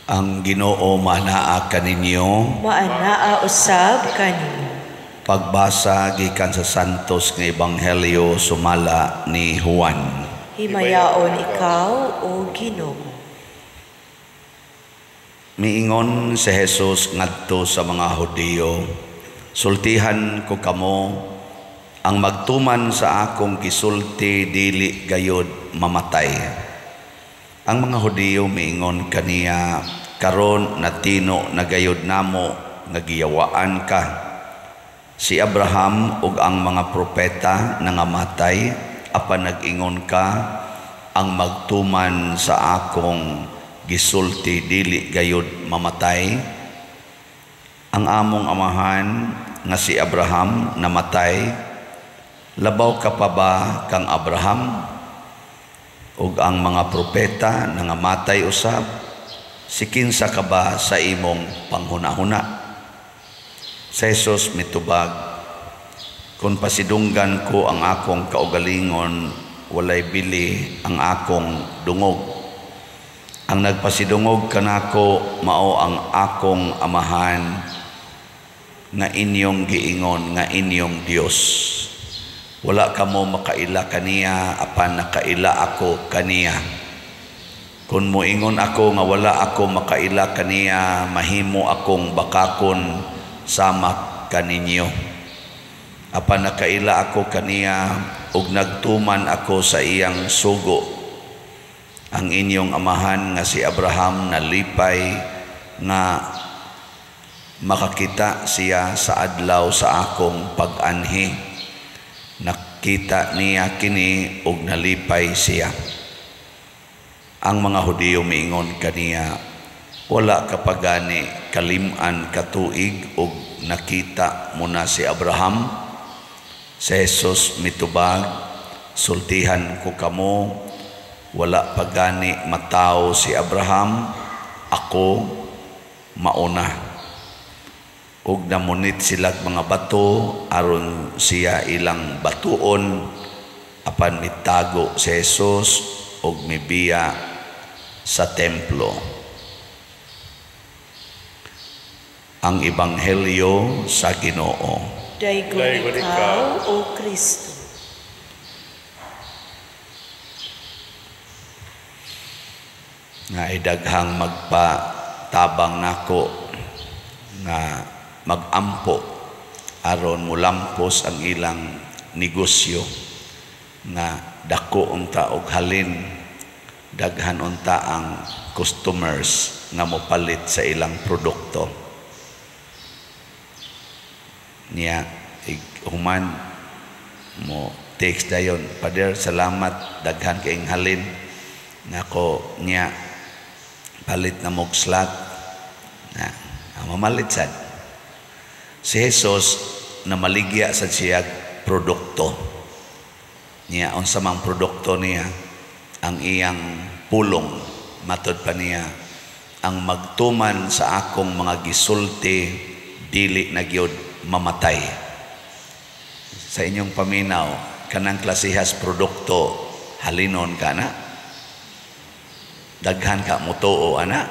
Ang Ginoo maanaa kaninyo. Maanaa usab kaninyo. Pagbasa gikan sa Santos nga Ebanghelyo sumala ni Juan. Himayaon ikaw, o Ginoo. Miingon si Jesus ngadto sa mga Hudiyo, "Sultihan ko kamo, ang magtuman sa akong gisulti dili gayod mamatay." Ang mga Hudiyo miingon kaniya, "Karon natino na gayod namo nga giyawaan ka. Si Abraham ug ang mga propeta nangamatay, apan nag-ingon ka, ang magtuman sa akong gisulti dili gayod mamatay. Ang among amahan nga si Abraham namatay, labaw ka pa ba kang Abraham? Ug ang mga propeta nangamatay usab, si kinsa ka ba sa imong panghunahuna?" Si Jesus mitubag, "Kung pasidunggan ko ang akong kaugalingon, walay bili ang akong dungog. Ang nagpasidungog kanako mao ang akong Amahan nga inyong giingon nga inyong Dios. Wala kamo makaila kaniya, apan nakaila ako kaniya. Kung moingon ako nga wala ako makaila kaniya, mahimo akong bakakon sama kaninyo. Apan nakaila ako kaniya ug nagtuman ako sa iyang sugo. Ang inyong amahan nga si Abraham nalipay nga makakita siya sa adlaw sa akong pag-anhi. Nakita niya kini ug nalipay siya." Ang mga Hudiyo miingon kaniya, "Wala ka pa gani kalim-an ka tuig ug nakita mo na si Abraham?" Si Jesus mitubag, "Sultihan ko kamo, wala pa gani matawo si Abraham, ako mauna." Ug namunit silag mga bato aron siya ilang batuon, apan mitago si Jesus ug mibiya sa templo. Ang Ebanghelyo sa Ginoo. Daygon ikaw, O Kristo. Nga idaghang magpatabang nako nga magampo aron mulampos ang ilang negosyo nga dako unta og halin, daghan unta ang customers nga mopalit sa ilang produkto. Niya human mo text dayon, "Pader, salamat, daghan kaayong halin nako." Niya palit na mog slot na mamalit sad. Si Jesus na maligya sa siya produkto niya. Unsa mang produkto niya? Ang iyang pulong. Matod pa niya, ang magtuman sa akong mga gisulti dili na gyud mamatay. Sa inyong paminaw, kanang klasihas produkto, halinon ka na? Daghan ka mutuo ana?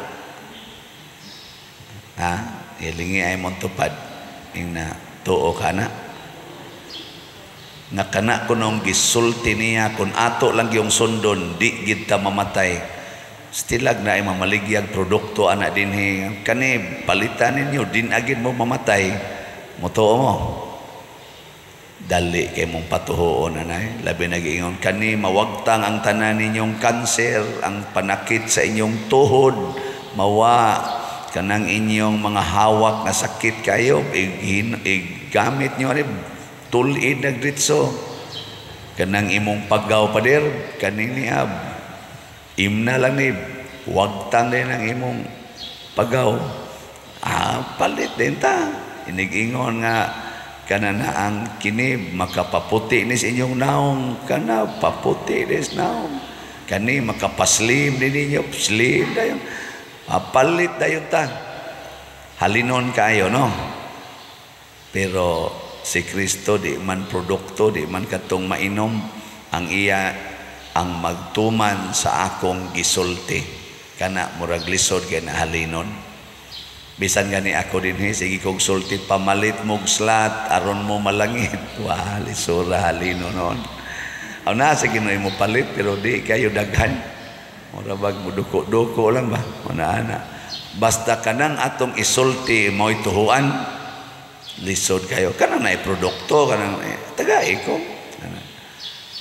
Ha, ilingi ay mong tupad ing na tuo ka na nga kana kunong gisulti niya, kung ato lang yung sundon, di gid ta mamatay. Stilag na ay mamaligyag produkto ana dinhi, kani palitan ninyo, din agid mo mamatay, mutuo mo? Dali kay mong patuhoon anay, labi nagiingon kani mawagtang ang tanan ninyong kanser, ang panakit sa inyong tuhod mawa, kanang inyong mga hawak nga sakit kayo, igamit nyo ani tulid nagdritso, kanang imong paggaw, pader, kaning niab imna lang ni wagtang din ang imong paggaw. Palit din ta. Inigingon nga kana na ang kini makapaputi ni sa inyong naong, kana paputi ni sa naong, kani makapaslim din ninyo, slim dayon. Palit dayon ta. Halinon kayo, no? Pero si Kristo di man produkto, di man katong mainom. Ang iya, ang magtuman sa akong gisulti. Kana murag lisod kay nahalinon. Bisan gani ako dinhi sige kog sulti, pamalit mog slot aron mo malangit. Wa, lisura halinon. Aw na sa Ginoo mo palit, pero di kayo daghan. Mura bag muduko-duko lang ba? Una ana. Basta kanang atong isulti mo'y tuhuan, lisod kayo. Kanang naay produkto, kanang tagay ko.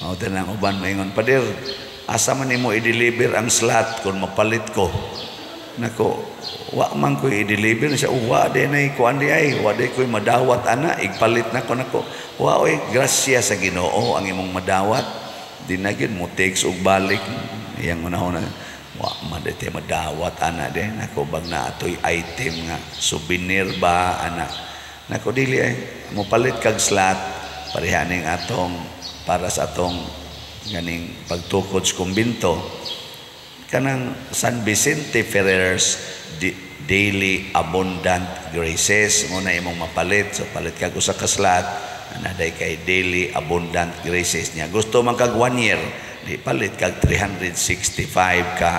Mao tanang uban maingon, "Pader, asa man nimo i-deliver ang slot kung mapalit ko?" Nako, wa man ko i-deliver siya. Wa di na kuan di ay, wa di ko madawat ana, igpalit nako nako. Wa oy, grasya sa Ginoo ang imong madawat. Di na gyud mo text og balik. Iyang unahon na, wa man di madawat ana de. Nako, bag na atoy item nga souvenir ba ana. Nako, dili ay mo palit kag slot pareha ning atong para sa atong ganing pagtukod sa kumbinto, kanang San Vicente Ferrer's Daily Abundant Graces mo na imong mapalit. So palit kag usa ka slot ana day kay Daily Abundant Graces niya. Gusto man kag 1 year, di palit kag 365 ka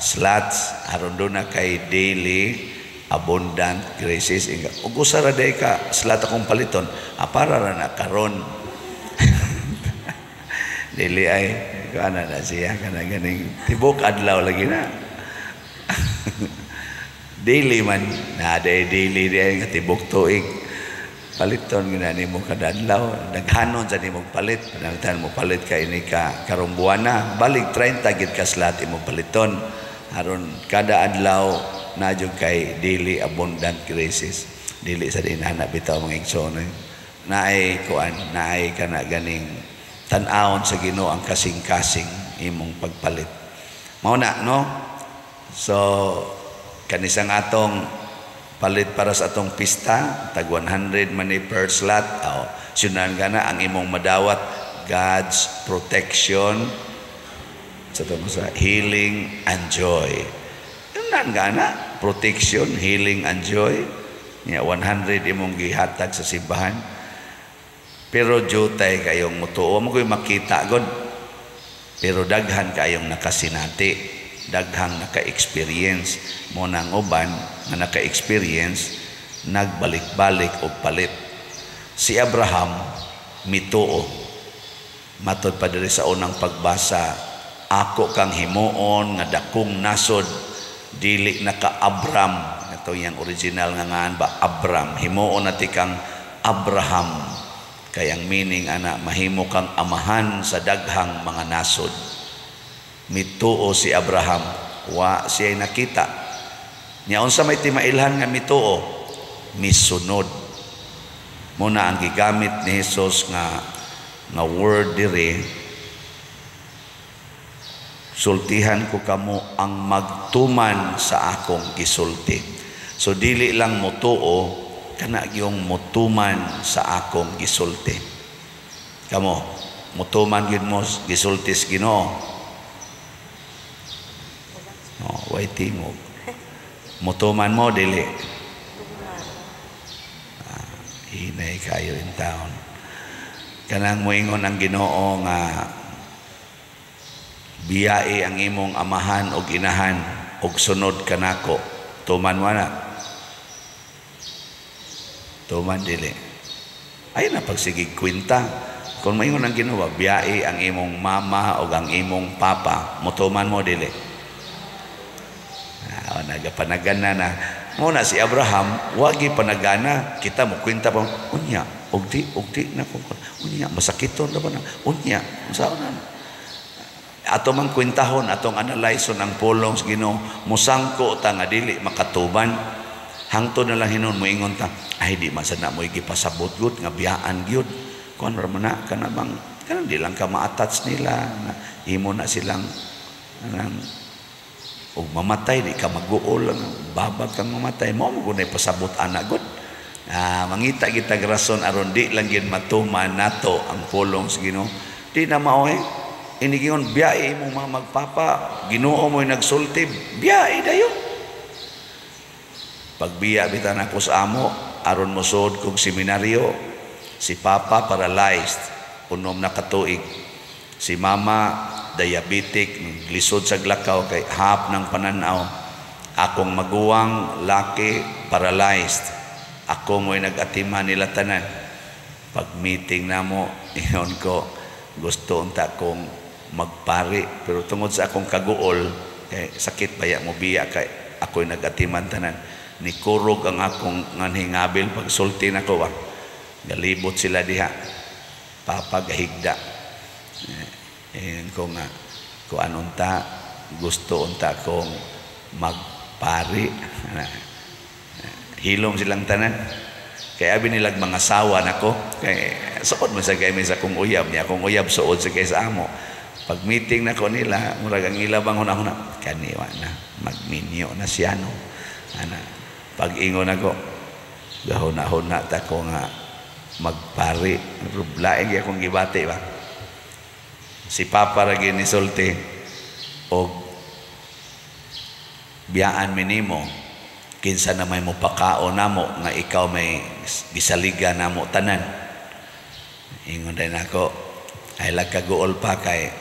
slots aron do na kay Daily Abundant Graces. Inga ug usa ra day ka slot akong paliton, para ra na karon. Dili ay kuana na siya, kana ganing tibok adlaw lagi na. Daily man na day, daily di ay nga tibok tuig. Paliton gina nimo kada adlaw, daghanon sa nimo palit. Pananglitan mo palit ka ini ka karong buwana, balik 30 gid ka slot imong paliton aron kada adlaw na jud kay Daily Abundant Graces. Dili sa dinana bitaw, mga igsoon. Naay kuan, naay kana ganing tan-awon sa Ginoo ang kasing-kasing imong pagpalit. Mao na, no? So kanisang atong palit para sa atong pista, tag 100 man ni per slot. Oh, sunan ka na ang imong madawat, God's protection sa mo sa healing and joy. Nan gana protection, healing and joy. Nya 100 imong gihatag sa simbahan. Pero jutay kayong mutuo mo ko'y makita god. Pero daghan kayong nakasinati, daghang naka-experience mo nang uban nga naka-experience nagbalik-balik og palit. Si Abraham mituo. Matod pa diri sa unang pagbasa, ako kang himuon nga dakong nasod, dili na ka Abram, ito yung original nga ngan ba, Abram, himuon na ti kang Abraham, kay ang meaning ana, mahimo kang amahan sa daghang mga nasod. Mituo si Abraham, wa siya nakita. Nya unsa may timailhan nga mituo? Misunod. Muna ang gigamit ni Jesus nga nga word diri, sultihan ko kamo ang magtuman sa akong gisulti. So dili lang motuo, kana yung motuman sa akong gisulti. Kamo, motuman gyud mo gisulti sa Ginoo? Oh, way tingog. Motuman mo dili? Ah, hinay kayo in town. Kanang moingon ang Ginoo nga biyai ang imong amahan og inahan og sunod kanako. Tuman mo na? Tuman dili? Ay na pagsigig kwenta. Kung maingon ang Ginoo, biyai ang imong mama o ang imong papa, motuman mo dili? Ah, nagapanagana na. Muna si Abraham, wagi panagana, kita mo kwenta pa, unya, ugdi na ko, unya, masakiton na ba na, unya, unsaon na. Ato mang kwentahon, atong analyson ang pulong sa Ginoo, musangko ta nga dili makatuban. Hangtod na lang hinon moingon ta, ay di man sa na mo gipasabot gud nga biyaan gyud. Kuan ra man na kana bang kanang di lang ka ma-attach nila, na imo na silang kanang og mamatay di ka maguol, babag kang mamatay mo mo gunay pasabot ana gud. Ah, mangita kita rason aron di lang gyud matuman nato ang pulong sa Ginoo. Di na mao eh. Inigingon biyae imong mga magpapa, Ginoo mo'y nagsulti, biyae dayon. Pagbiya bitan ako sa amo, aron mosuod kog seminaryo, si papa paralyzed, unom na katuig. Si mama diabetic, lisod sa glakaw kay hap ng pananaw. Akong maguwang laki paralyzed. Ako mo'y nag-atiman nila tanan. Pag meeting namo, ingon ko, gusto unta kong magpari, pero tungod sa akong kaguol kay sakit baya mo biya kay ako'y nag-atiman tanan. Nikurog ang akong nganhingabil pagsulti nako ba. Galibot sila diha. Papa gahigda. Eh, ko nga kuan unta, gusto unta kong magpari. Hilom silang tanan. Kay abi nilag mga sawa nako kay suod man sa kay sa akong uyab niya, akong uyab suod sa kay sa amo. Pag meeting nako nila, murag ang ila bang huna-huna kaniwa na magminyo na siya no. Ana pag ingon ako, gahuna-huna ta ko nga magpari, lain gyud akong gibati ba. Si Papa ra gyud nisulti og biyaan minimo, kinsa na may mopakaon namo nga ikaw may gisaligan namo tanan. Ingon din ako, ay lagkaguol pa kay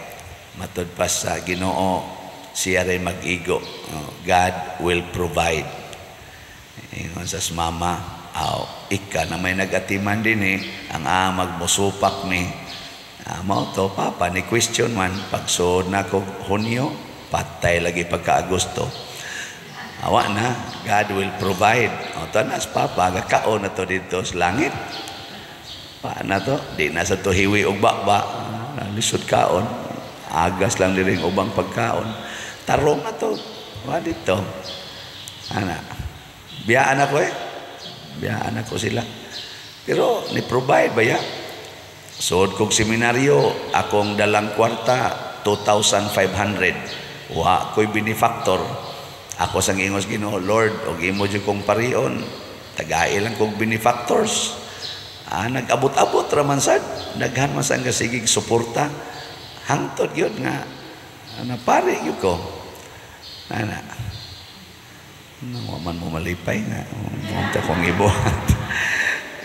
matud pa sa Ginoo, siya rin mag-igo. Oh, God will provide. Ingon sa mama, aw, ika na may nag-atiman din eh, ang magmusupak ni. Ah, mao to, Papa, ni question man, pagsuod na ko Hunyo, patay lagi pagka-Agosto. Awa na, God will provide. O, tanas, Papa, gakaon na to dito sa langit. Paana to? Di na sa to hiwi og baba. Ah, lisod kaon. Agas lang diri ubang pagkaon. Tarong na to. Wa dito. Ana. Biyaan ako eh. Biyaan ako sila. Pero ni-provide ba ya? Suod kog seminaryo, akong dalang kwarta, 2,500. Wa ko'y benefactor. Ako sang ingos Ginoo, Lord, og imo jud kong parion, tagai lang kog benefactors. Ah, nag-abot-abot ra man sad, daghan man sang gasigig suporta. Hangtod gyud nga napari gyud ko. Ana. Wa man mo malipay nga unta kong ibuhat.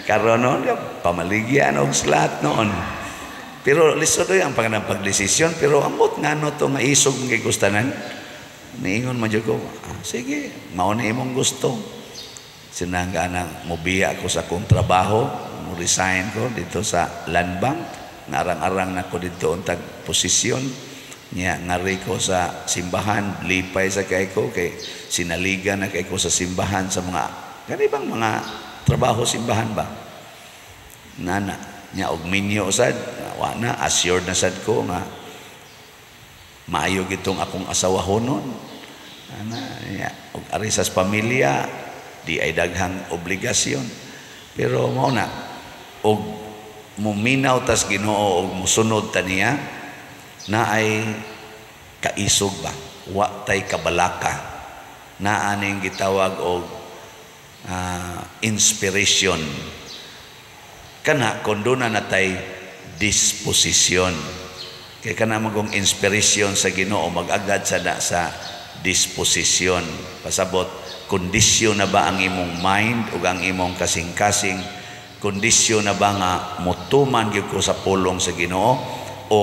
Karon noon, pamaligyan og slot noon. Pero lisod ang panganang pagdesisyon, pero ambot nga no to nga isog nga gustanan. Niingon man jud ko, ah, sige, mao na imong gusto. Sinangga na mobiya ko sa akong trabaho, mo resign ko dito sa Land Bank. Ngarang-arang na ko dito untag posisyon. Nya ngari ko sa simbahan, lipay sa kay ko kay sinaligan na kay ko sa simbahan sa mga kanibang mga trabaho simbahan ba. Nana nya og minyo sad, wa na assured na sad ko nga maayo gitong akong asawahonon. Ana nya og ari sa pamilya di ay daghang obligasyon. Pero mao na og muminaw tas Ginoo og musunod ta niya na ay kaisog ba, wa tay kabalaka, naa ning gitawag og inspiration. Kana kon duna na tay disposisyon, kay kana magong inspiration sa Ginoo mag-agad sa na sa disposisyon. Pasabot, kondisyon na ba ang imong mind ug ang imong kasing-kasing? Kondisyon na ba nga motuman gyud ko sa pulong sa Ginoo o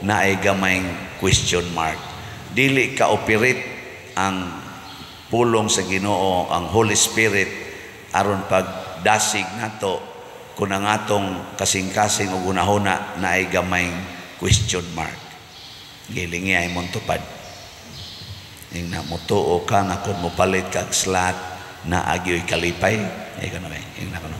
naay gamayng question mark? Dili ka operate ang pulong sa Ginoo, ang Holy Spirit, aron pagdasig nato kung ang atong kasing-kasing o gunahuna naay gamayng question mark. Gilingi ay mong tupad. Ing na mutuo ka nga kung mopalit kag slot na agyo'y kalipay. Ay ka na ba? Ing na kuno.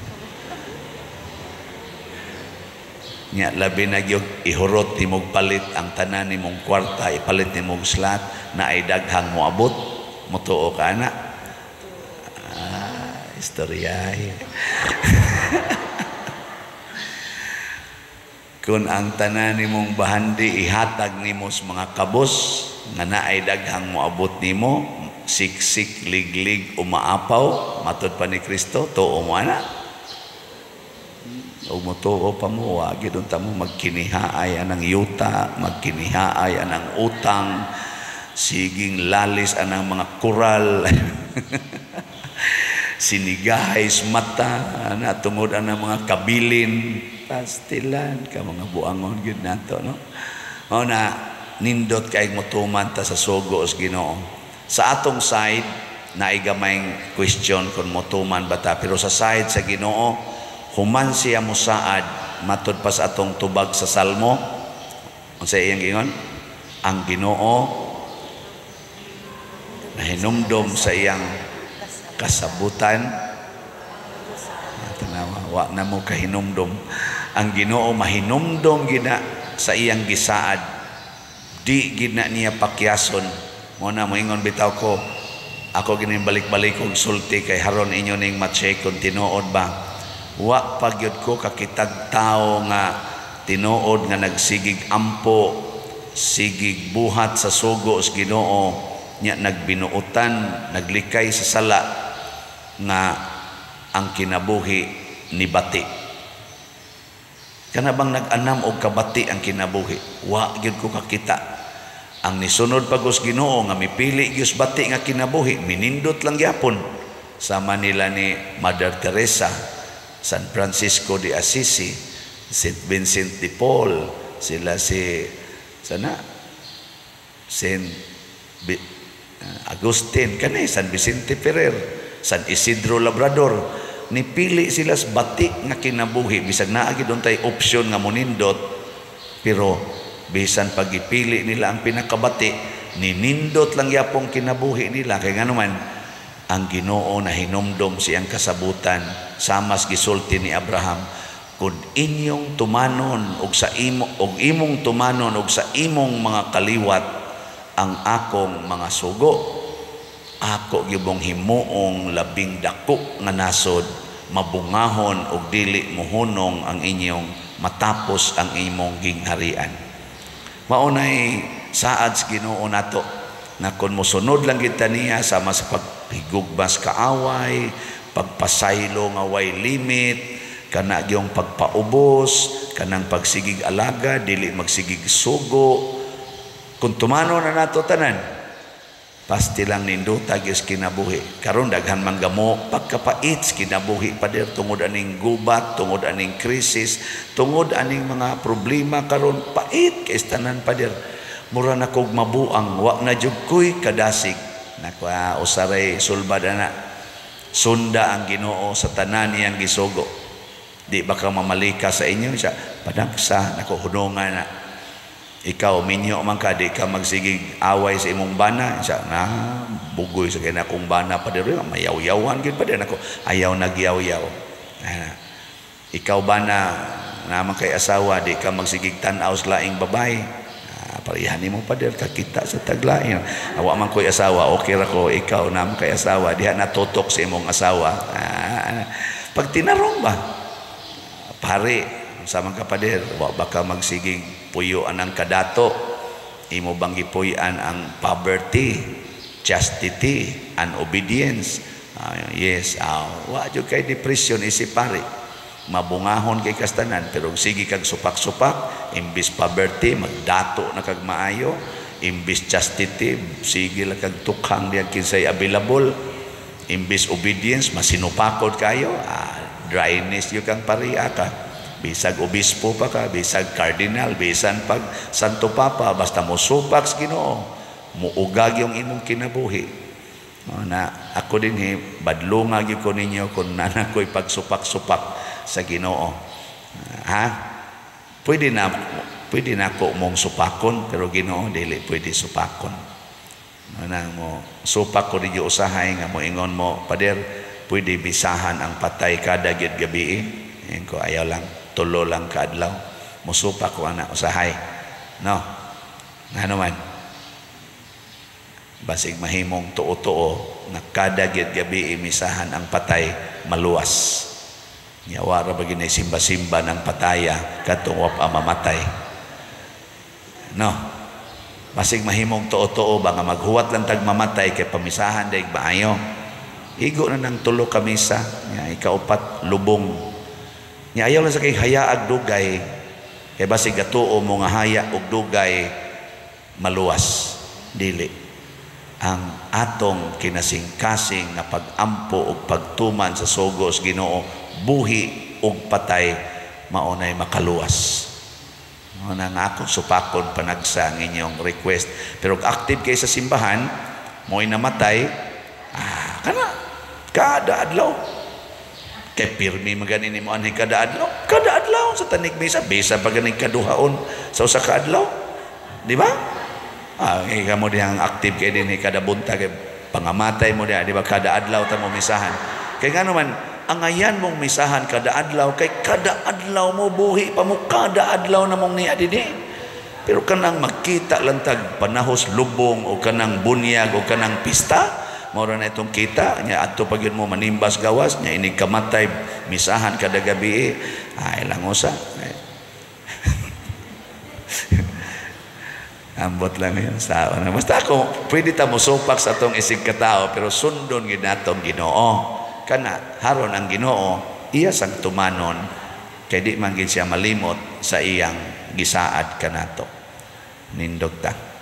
Nya labi na gyud ihurot nimog palit ang tanan nimong kwarta, ipalit nimog slot na ay daghang moabot. Mutuo ka na. Ah, istorya. Kung ang tanan nimong bahandi ihatag nimo sa mga kabos nga naay daghang moabot nimo, siksik, liglig, umaapaw, matud pa ni Kristo, tuo mo ana. O motuo pa mo, wa gyud unta mo magkinihaay anang yuta, magkinihaay anang utang, siging lalis anang mga koral, sinigahay mata, ana tungod anang mga kabilin, pastilan ka mga buangon gyud nato, no? O na nindot kay motuman ta sa sugo sa Ginoo. Sa atong side naay gamayng question kung motuman ba ta, pero sa side sa Ginoo, human siya mosaad matud pa sa atong tubag sa Salmo, unsa iyang giingon? Ang Ginoo nahinumdom sa iyang kasabutan. Tanawa, wa na mo kahinumdom. Ang Ginoo mahinumdom gina sa iyang gisaad, di gina niya pakyason. Mo na moingon bitaw ko, ako gini balik-balik og sulti kay haron inyo ning ma-check kung tinuod ba. Wa pa gyud ko kakitag tawo nga tinuod nga nagsigig ampo, sigig buhat sa sugo sa Ginoo, nya nagbinuotan, naglikay sa sala nga ang kinabuhi ni bati. Kana bang nag-anam og kabati ang kinabuhi? Wa gyud ko kakita. Ang nisunod pag us Ginoo nga mipili gyud bati nga kinabuhi, minindot lang gyapon. Sama nila ni Mother Teresa, San Francisco de Assisi, Saint Vincent de Paul, sila si sana Saint Agustin, kani San Vicente Ferrer, San Isidro Labrador, nipili sila sa bati nga kinabuhi. Bisag naa gyud untay opsyon nga monindot, pero bisan pagipili nila ang pinakabati, ninindot lang yapong kinabuhi nila. Kay ngano man, ang Ginoo na hinumdom siyang kasabutan, samas gisulti ni Abraham, kun inyong tumanon og sa imo og imong tumanon og sa imong mga kaliwat ang akong mga sugo, ako gibong himuong labing dako nga nasod, mabungahon og dili mohunong ang inyong matapos ang imong gingharian. Maunay saad sa Ginoo nato na kung mosunod lang kita niya sama sa paghigugmas kaaway, pagpasaylo nga way limit, kana gyung pagpaubos, kanang pagsigig alaga, dili magsigig sugo. Kung tumano na nato tanan, pasti lang ninduta gyud kinabuhi. Karon daghan man gamo pagkapait kinabuhi pader tungod aning gubat, tungod aning krisis, tungod aning mga problema karon pait kay tanan pader. Mura na kog mabuang, wa na jud koy kadasig. Nakuha usaray sulbad ana. Sunda ang Ginoo sa tanan niyang gisugo. Di ba ka mamalika sa inyo siya padagsa nako hunungan na. Ikaw minyo man ka, di ka magsigig away sa imong bana siya na bugoy sa kay akong bana pa diri mayaw-yawan gid pa diri nako ayaw nagyaw-yaw. Ikaw bana naman kay asawa, di ka magsigig tan-aw sa laing babae. Parehan nimo pa diri kakita sa taglain. Awa man koy asawa, okay ra ko. Ikaw naman kay asawa, diha natutok sa imong asawa. Pag tinarong ba pare sa man ka pader, wa ba ka magsigig puyoan ang kadato? Imo bang gipuy-an ang poverty, chastity, and obedience? Yes, wa jud kay depression isip pare. Mabungahon kay kastanan, pero sige kag supak-supak, imbis poverty magdato na kag maayo, imbis chastity sige lang kag tukhang diyan kinsay available, imbis obedience masinupakod kayo, dryness yun kang pariya ka. Bisag obispo pa ka, bisag cardinal, bisan pag Santo Papa, basta mo supak sa Ginoo, muugag yung imong kinabuhi. O, na ako din badlunga gyud ko ninyo kung nana ko'y pagsupak-supak sa Ginoo. Ha? Pwede na ako mong supakon, pero Ginoo dili pwede supakon. Na mo supak ko ninyo usahay nga moingon mo, pader, pwede bisahan ang patay kada gyud gabi. Ingon ko ayaw lang, tulo lang kaadlaw. Musupak ko ana usahay. No. Ngano man? Basig mahimong tuo-tuo na kada gyud gabi imisahan ang patay maluwas. Nya wa ra ba ginay simba-simba ng pataya kadtong wa pa mamatay. No. Basig mahimong tuo-tuo ba nga maghuwat lang tag mamatay kay pamisahan daig maayo. Igo na nang tulo ka misa, nya ikaupat lubong. Nya ayaw lang sa kay hayaag dugay kay basig gatuo mo nga haya og dugay maluwas. Dili. Ang atong kinasingkasing nga pag-ampo og pagtuman sa sugo sa Ginoo, buhi og patay, maunay makaluwas. Mao na nga akong supakon panagsa ang inyong request. Pero active kay sa simbahan, mo'y namatay, kana kada adlaw. Kay pirmi magani nimo anhi kada adlaw. Kada adlaw sa tanig misa, bisa pa ganing kaduhaon sa usa ka adlaw. Di ba? Ikaw mo dihang active kay dinhi kada buntag kay pangamatay mo diha, di ba, kada adlaw ta mo misahan. Kay ngano man angayan mong misahan kada adlaw, kay kada adlaw mo buhi pa mo, kada adlaw na mong niya dinhi. Pero kanang magkita lang tag panahos lubong o kanang bunyag o kanang pista, mao ra na itong kita nya adto pa gyud mo manimbas gawas nya inig kamatay misahan kada gabi, ay langosa. Ambot lang yun sa basta ako pwede ta mosupak sa atong isig katao, pero sundon gyud natong Ginoo. Kana haron ang Ginoo iya sang tumanon kay di man gid siya malimot sa iyang gisaad kanato. Nindog ta.